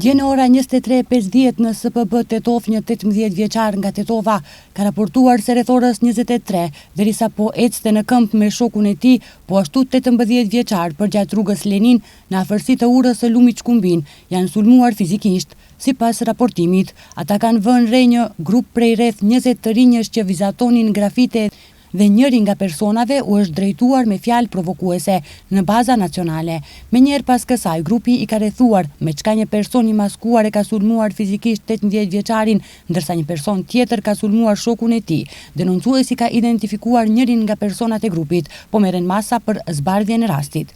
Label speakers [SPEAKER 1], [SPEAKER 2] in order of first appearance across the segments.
[SPEAKER 1] Dje në ora 23:50 në SPB Tetovë një 18 vjeçar nga Tetova ka raportuar se rreth orës 23, derisa po ecte në këmbë me shokun e tij, po ashtu 18 vjeçar përgjatë rrugës Lenin në afërsi të urës së lumit Shkumbin, janë sulmuar fizikisht. Sipas raportimit, ata kanë vënë re një grup prej rreth 20 të rinjësh që vizatonin grafite dhe njëri nga personave u është drejtuar me fjalë provokuese në baza nacionale. Menjëherë pas kësaj, grupi i ka rrethuar, me çka një person i maskuar e ka sulmuar fizikisht 18 vjeçarin, ndërsa një person tjetër ka sulmuar shokun e tij. Denoncuesi ka identifikuar njërin nga personat e grupit, po merren masa për zbardhjen e rastit.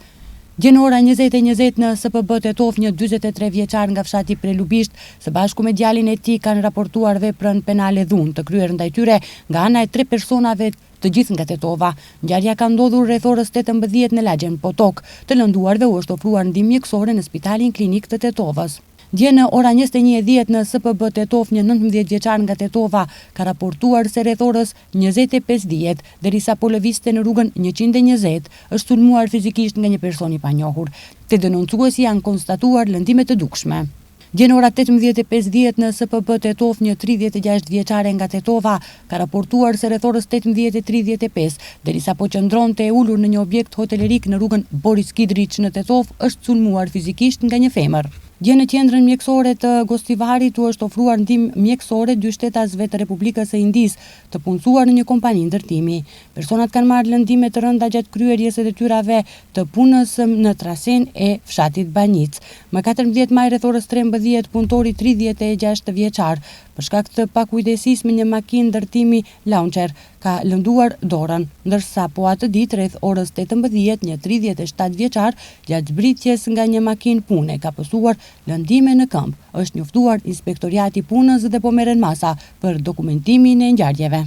[SPEAKER 1] Dje në ora 20:20 në SPB Tetovë një 43 vjeçar nga fshati Prelubisht, së bashku me djalin e tij kanë raportuar veprën penale dhunë të kryer ndaj tyre nga ana e tre personave të gjithë nga Tetova. Ngjarja ka ndodhur rreth orës 18 në lagjen Potok. Të lënduarve u është ofruar ndihmë mjekësore në spitalin klinik të Tetovës. Dje në ora 21:10 në SPB Tetovë një 19 vjeçar nga Tetova ka raportuar se rreth orës 20:50, derisa po lëvizte në rrugën 120, është sulmuar fizikisht nga një person i panjohur. Te denoncuesi janë konstatuar lëndime të dukshme. Dje në ora 18:50 në SPB Tetovë një 36 vjeçare nga Tetova ka raportuar se rreth orës 18:35, derisa po qëndronte e ulur në një objekt hotelerik në rrugën Boris Kidriç në Tetovë, është sulmuar fizikisht nga një femër. Dje në qendrën mjekësore të Gostivarit u është ofruar ndihmë mjekësore dy shtetasve të Republikës së Indisë, të punësuar në një kompani ndërtimi. Personat kanë marrë lëndime të rënda gjatë kryerjes së detyrave të punës në trasen e fshatit Banjicë. Më 14 maj rreth orës 13, punëtori 36 vjeçar, për shkak të pakujdesisë me një makinë ndërtimi Launcher, ka lënduar dorën, ndërsa po atë ditë rreth orës 18, një 37 vjeçar, gjatë zbritjes nga një makinë pune ka pësuar lëndime në këmbë. Është njoftuar inspektoriati i punës dhe po merren masa për dokumentimin e ngjarjeve.